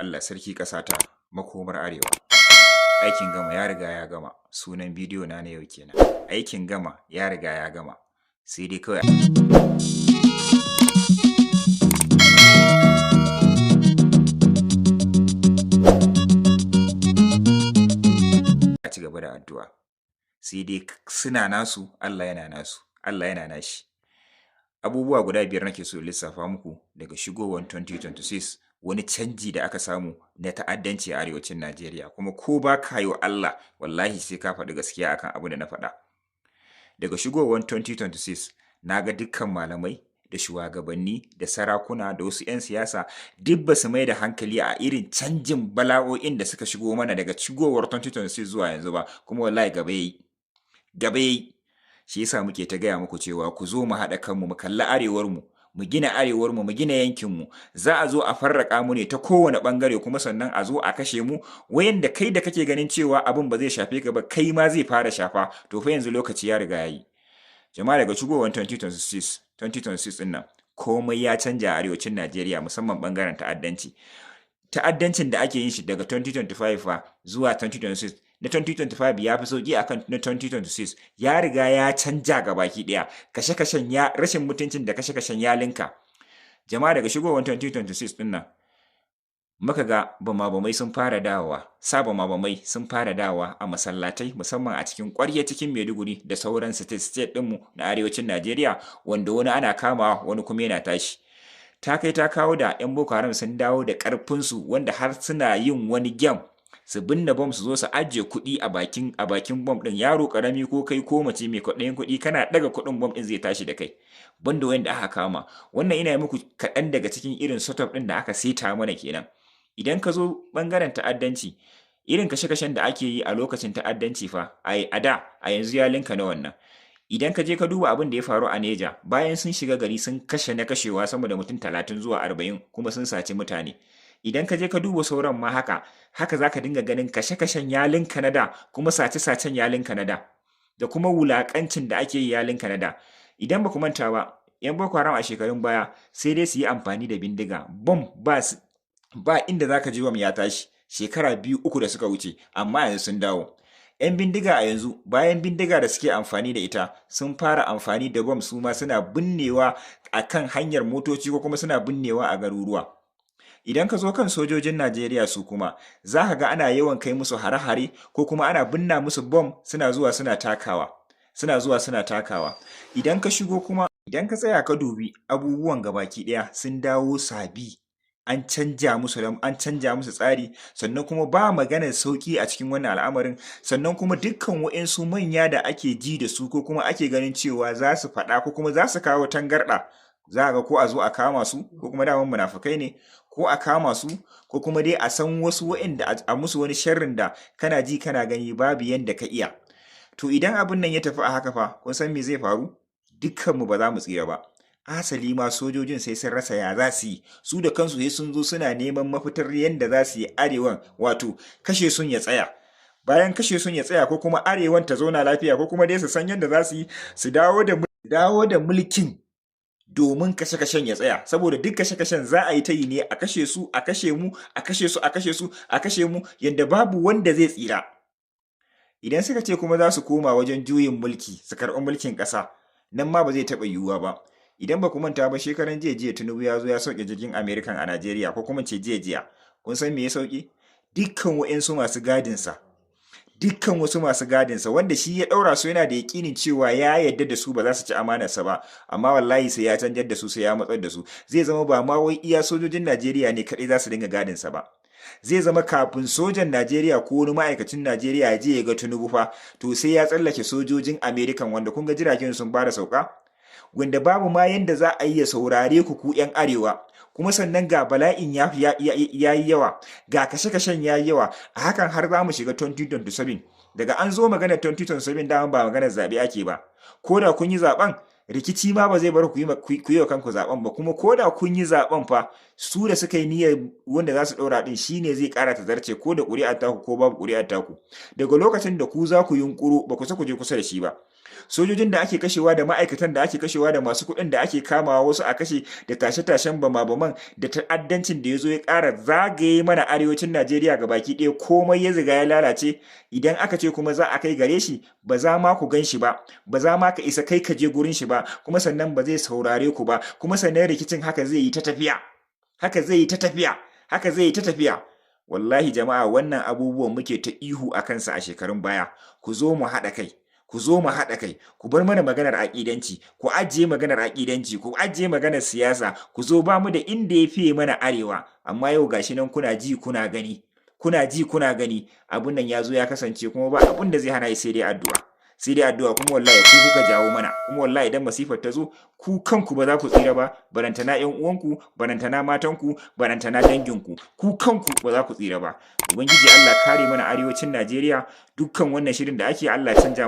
Allah sarki ƙasata, makomar Arewa. Aikin gama ya riga ya gama, sunan bidiyo na na yau kenan. Aikin gama ya riga ya gama, sai dai kawai a ci gaba da addu'a. Sai dai suna nasu, Allah yana nasu, Allah yana nashi. Abubuwa guda 5 nake so in lissafa muku daga shigowar 2026, wani canji da aka samu na ta'addanci a arewacin Najeriya, kuma ko ba ka yi wa Allah, wallahi sai ka faɗi gaskiya akan abu da na faɗa. Daga shigowar 2026 na ga dukkan malamai da shugabanni da sarakuna da wasu 'yan siyasa duk ba su mai da hankali a irin canjin bala'o'in da suka shigo mana daga shigowar 2026 zuwa yanzu ba, kuma wallahi gaba yayi. Gaba yayi. Shi yasa muke ta gaya muku cewa ku zo mu haɗa kanmu, mu kalli arewarmu, mu gina arewarmu, mu gina yankinmu. Za a zo a farraka mu ne ta kowane ɓangare, kuma sannan a zo a kashe mu. Wayanda kai da kake ganin cewa abin ba zai shafe ka ba, kai ma zai fara shafa. To fa yanzu lokaci ya riga yayi. Jama'a, daga shigowar 2026 ɗin nan, komai ya canja a arewacin Najeriya, musamman ɓangaren ta'addanci. Ta'addancin da ake yin shi daga 2025 fa zuwa 2026, na 2025 ya fi sauki akan na 2026. Ya riga ya canja ga baki daya. Kashe-kashen ya rashin mutuncin da kashe-kashen ya linka. Jama'a, daga shigowar 2026 din nan muka ga bama-bamai sun fara dawowa, sa bama-bamai sun fara dawowa a masallatai, musamman a cikin ƙwarya cikin Maiduguri da sauran state ɗinmu na arewacin Najeriya, wanda wani ana kamawa, wani kuma yana tashi. Ta kai ta kawo da 'yan Boko Haram sun dawo da ƙarfinsu, wanda har suna yin wani game, su binne bom, su zo su ajiye kuɗi a bakin bom ɗin. Yaro ƙarami ko kai ko mace mai kwaɗayin kuɗi, kana ɗaga kuɗin, bom ɗin zai tashi da kai, banda wanda aka kama. Wannan ina muku kaɗan daga cikin irin setup ɗin da aka seta mana kenan. Idan ka zo ɓangaren ta'addanci, irin kashe-kashen da ake yi a lokacin ta'addanci fa a da, a yanzu ya linka na wannan. Idan ka je ka duba abin da ya faru a Neja, bayan sun shiga gari sun kashe na kashewa sama da mutum 30 zuwa 40, kuma sun saci mutane. Idan ka je ka duba sauran ma haka haka, za ka dinga ganin kashe-kashen ya linka na da, kuma sace-sacen ya linka na da, da kuma wulakancin da ake yi ya linka na da. Idan ba ku manta ba, 'yan Boko Haram a shekarun baya sai dai su yi amfani da bindiga, bom ba ba inda za ka ji bom ya tashi shekara 2, 3 da suka wuce, amma yanzu sun dawo. 'Yan bindiga a yanzu, bayan bindiga da suke amfani da ita, sun fara amfani da bom su ma, suna binnewa a kan hanyar motoci ko kuma suna binnewa a garuruwa. Idan ka zo kan sojojin Najeriya, su kuma za ka ga ana yawan kai musu hare-hare ko kuma ana binna musu bom, suna zuwa suna takawa, suna zuwa suna takawa. Idan ka shigo kuma, idan ka tsaya ka dubi abubuwan, gabaki ɗaya sun dawo sabi, an canja musu tsari. Sannan kuma ba maganar sauki a cikin wannan al'amarin. Sannan kuma dukkan wa'insu manya da ake ji da su ko kuma ake ganin cewa za su faɗa ko kuma za su kawo tangarɗa, za a ga ko a zo a kama su, ko kuma daman munafukai ne, ko a kama su, ko kuma dai a san wasu wa'inda a musu wani sharrin da kana ji kana gani babu yanda ka iya. To idan abin nan ya tafi a haka fa, kun san me zai faru? Dukkanmu ba za mu tsira ba. Asali ma sojojin sai sun rasa ya za su yi, su da kansu sai sun zo suna neman mafitar yadda za su yi arewan, wato kashe sun ya tsaya. Bayan kashe sun ya tsaya, ko kuma arewan ta zauna lafiya, ko kuma dai su san yadda za su yi su dawo da mulkin domin kashe-kashen ya tsaya, saboda duk kashe-kashen za a yi ta yi ne, a kashe su, a kashe mu, a kashe su, a kashe su, a kashe mu, yadda babu wanda zai tsira. Idan suka ce kuma za su koma wajen juyin mulki su karɓi mulkin ƙasa, nan ma ba zai taɓa yiwuwa ba. Idan ba ku manta ba, shekaran jiya jiya Tinubu ya zo ya sauke jirgin American a Najeriya, ko kuma ce jiya jiya. Kun san me ya sauke? Dukkan wa'insu masu gadinsa, dukkan wasu masu gadinsa wanda shi ya ɗaura su, yana da yaƙinin cewa ya yarda da su, ba za su ci amanarsa ba, amma wallahi sai ya canjar da su, sai ya matsar da su. Zai zama ba ma wai iya sojojin Najeriya ne kaɗai za su dinga gadinsa ba. Zai zama kafin sojan Najeriya ko wani ma'aikacin Najeriya ya je ya ga Tinubu fa, to sai ya tsallake sojojin American, wanda kun ga jiragen sun fara sauka, wanda babu ma yanda za a yi ya saurare ku, ku 'yan arewa. Kuma sannan ga bala'in ya yi yawa, ga kashe-kashen ya yi yawa. A hakan har za mu shiga 2027. Daga an zo magana 2027, dama ba maganar zaɓe ake ba. Ko da kun yi zaɓen, rikici ma ba zai bar ku yi wa kanku zaɓen ba. Kuma ko da kun yi zaɓen fa, su da suka yi niyyar wanda za su ɗora ɗin shine zai ƙara ta zarce, ko da ƙuri'ar taku ko babu ƙuri'ar taku. Daga lokacin da ku za ku yunƙuro, ba ku sa ku je kusa da shi ba. Sojojin da ake kashewa da ma'aikatan da ake kashewa da masu kuɗin da ake kamawa, wasu a kashe, da tashe-tashen bama-baman da ta'addancin da ya zo ya ƙara zagaye mana arewacin Najeriya ga baki ɗaya, komai ya ziga ya lalace. Idan aka ce kuma za a kai gare shi, ba za ma ku gan shi ba, ba za ma ka isa kai ka je gurin shi ba, kuma sannan ba zai saurare ku ba. Kuma sannan rikicin haka zai yi ta tafiya, haka zai yi ta tafiya, haka zai yi ta tafiya. Wallahi jama'a, wannan abubuwan muke ta ihu a kansa a shekarun baya: ku zo mu haɗa kai, ku zo mu haɗa kai, ku bar mana maganar aƙidanci, ku ajiye maganar aƙidanci, ku ajiye maganar siyasa, ku zo, ba mu da inda ya fiye mana arewa. Amma yau gashi nan kuna ji kuna gani, kuna ji kuna gani, abun nan ya zo ya kasance, kuma ba abun da zai hana, sai dai addu'a, sai dai addu'a. Kuma wallahi ku kuka jawo mana. Kuma wallahi idan masifar ta zo, ku kanku ba za ku tsira ba, barantana ƴan uwanku, barantana matanku, barantana danginku, ku kanku ba za ku tsira ba. Ubangiji Allah kare mana arewacin Najeriya. Dukkan wannan shirin da ake, Allah canja.